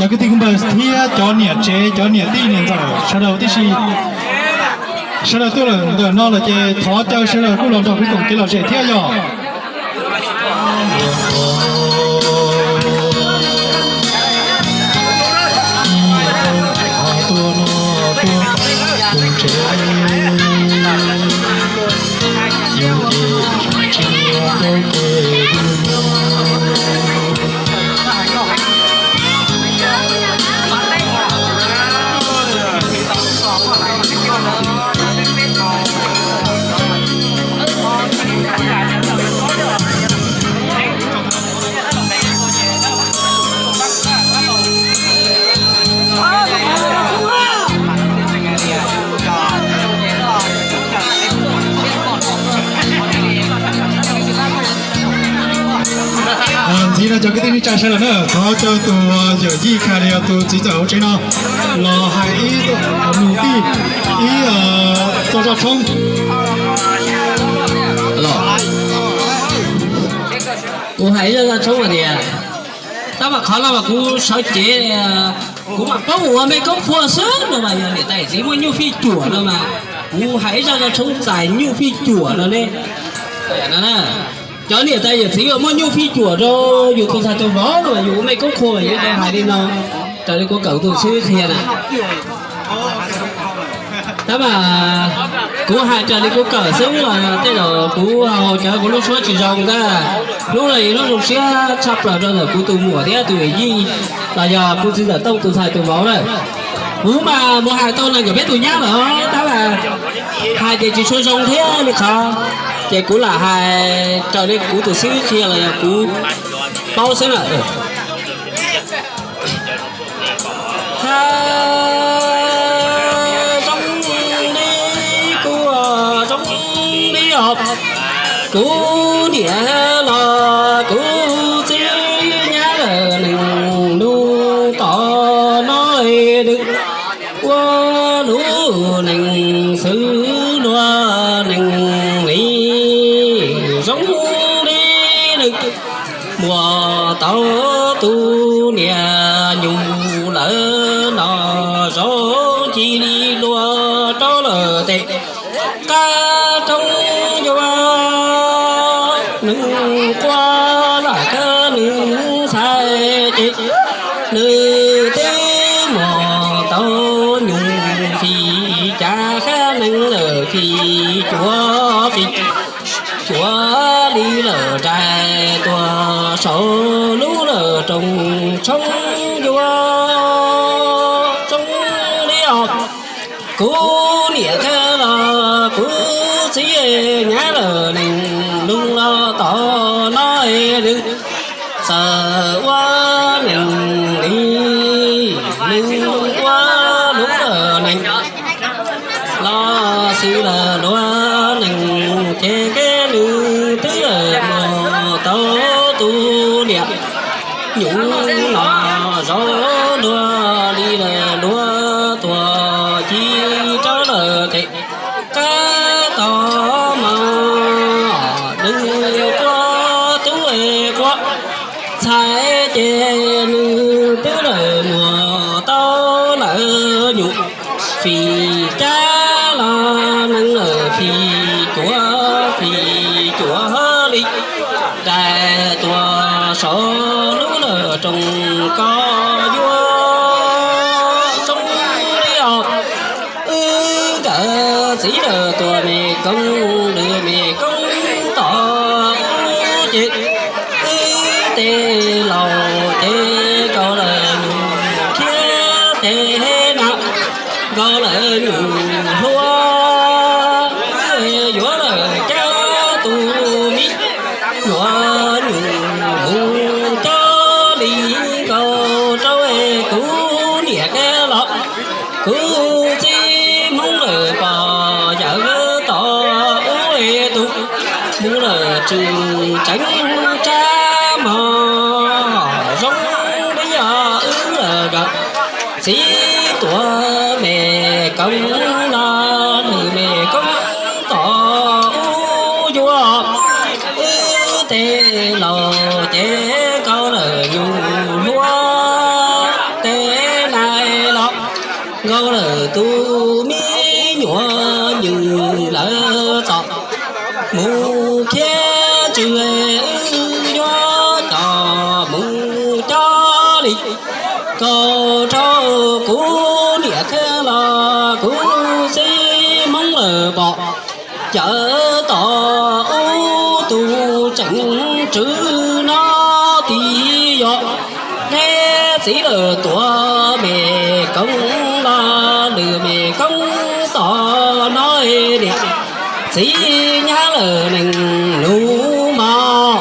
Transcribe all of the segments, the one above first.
Cov kwv tij kwv npawg thiab cov niam tsev, cov niam tij niam ntxawm sawv daws tib si, sawv daws tuaj lawm ntawm no lawm ces thov caw sawv daws kuj los nrog kuv koom kev lom zem thiab yog. Ntxiv no cov kwv tij neej tsa sawv daws na, thov caw tus yawm yij Khas Lis, tus txiv ntxawm hauv tsev no los hais ib nus tij ib txoj zaj tshoob. Kuv hais ib zaj tshoob mas tias, tab mas qhov no mas kuv sawv cev, kuv mam paub mus ua mej koob qhua xwb no mas yog niam tais txiv muaj nyuj fij cuam no mas, kuv hais ib zaj zaj tshoob txais nyuj fij cuam no ne. Cov niam tais yawm txiv uas muaj nyuj fij cuam rau yus tus ntxhais tus vauv no mas yus ua mej koob qhua mas yus tau hais li no, raws li kuv kawm tus xib hwb qhia na. Tab mas kuv hais raws li kuv kawm xwb los tej zaum kuv haus cawv kuv lub suab tsis zoo ntag. Hnub no yog hnub zoo siab tshaj plaws rau ntawm kuv tus muam thiab tus yawm yij los yog kuv txiv ntxawm Tooj tus ntxhais tus vauv na. Kuv mas mus hais tau nees nkaum peb tus nyab lawm, tab mas hais ces tsis tshua zoo thiab li qhov, ces kuv lam hais raws li kuv tus xib hwb qhia los yog kuv paub xwb na. Ha, zoo li kuv, zoo li os, kuv niam los kuv txiv nyab lawm nees nkaum tom no nws ua lub nees xwb luag nees li zoo li nws muaj tau tus niam nyuj lawm no zoo cia li luag rau lawm tes qab roob yuav nws quaj lam kawg nws ntxhais ces nws twb muaj tau nyuj fij cas qab nees lawm fij cuav fij cuav li lawm rais tuaj saum lub lawm rooj tshoob yuav zoo li os. Kuv niam kawg los kuv txiv nyab lawm nees nkaum los tom no nws txawm ua nees li nws ua lub lawm nees los xwb lawm luag nees ces kev nws twb lawm muaj tau tus niam nyuj no zoo luag li lawm luag tuaj ci rau lawm tes qab tom mos nws quaj tub es quaj ntxhais ces nws twb lawm muaj tau lawm nyuj fij cas los nees lawm fij cuav fij cuav li rais tuaj saum lub lawm rooj koj yuav zoo li os. Wb nkawd txiv lawm tuaj me koob lwm me koob tom wb ces wb tej laus ces nkaus lawm nyuj khiav tej na nkaus lawm nyuj hluas yuav lawm cab tus me nyuam nyuj mus cab li nkaus rau kuv niam kawg los kuv txiv hmoob lawm pog yawm tom ub es tus mus lawm tseem tseev tsab mog zoo li yog wb lawm nkawd txiv tuaj me koob los lwm me koob tom ub yuav wb tej laus ces nkaus lawm nyuj hluas tej Nkauj lawm tus me nyuam nws lawv txom mus khiav tsw, wb yuav coj mus coj li kaus rau kuv niam thiab los kuv txiv Hmoob lawm pom. Cawv tom ub tus tseem tswv no tis yog neb txiv lawm tuav me koob los lwm me koob tom no niam txiv nyab lawm nees nus mos.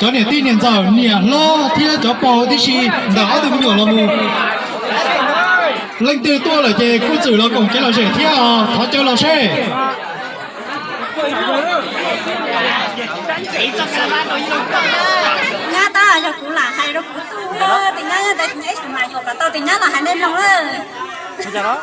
Cov niam tij niam ntxawm niam hlob thiab cov pog tib si ntawm ob tug me nyuam los mus leej twg tuaj lawm ces kuj txwm los koom kev lom zem thiab os, thov caw los seb. Nyab tab yog kuv lam hais rau kuv tug, tus nyab nyob ntawd tus nyab ib xyoo mas yuav kom tau tus nyab los hais nej mloog lawm.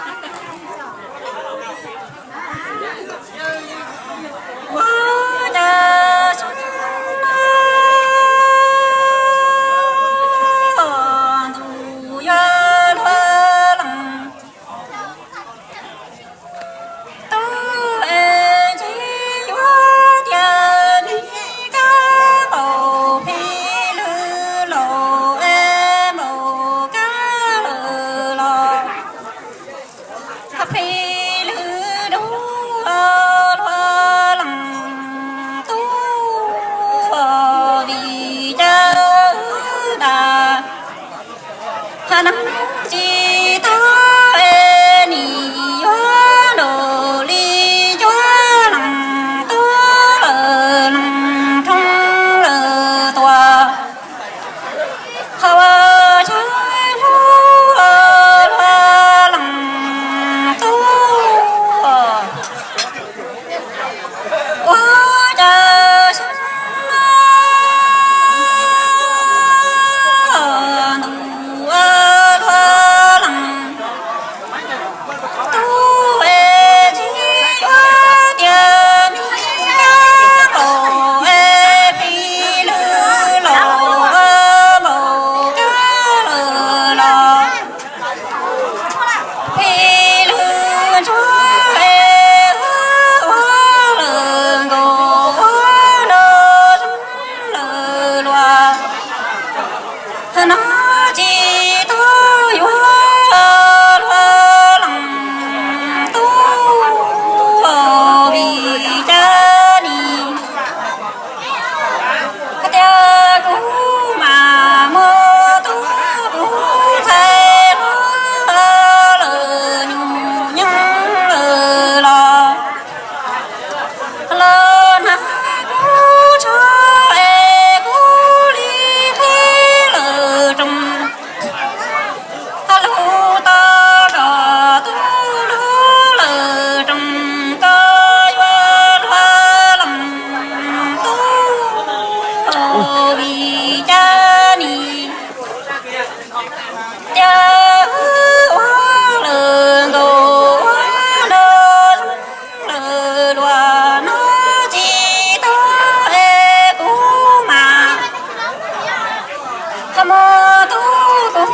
Phi lwm dub luag leej tub vim cawv tas, ha neeg tsis tau es nim yuav nraum li cuab leej tub lawm leej roob lawm tuaj. Qhov uas tshaj hlub luag leej tub, ua cas sab ntuj luag leej tub es tsis yuav tias nws kab nkaus es phi lwm laus npaum kab lawm los. Phi lwm ntsuag es ua lawm nkaus ua nrog lawm luag, no tsis tau yuav luag leej tub vim cas nim. Hais tias kuv mas muaj tub kuv ntxhais hluas lawm nyuam nyeej lawm los, los hnav kuv tsho es kuv li qhib lawm rooj. Hab lug tau rov tub lug lawm rooj, koj yuav luag leej tub vim cas nim. Tias wb ua lawm nkaus ua nrog lawm luag, no tsis tau es kuv mas ho muaj tub kuv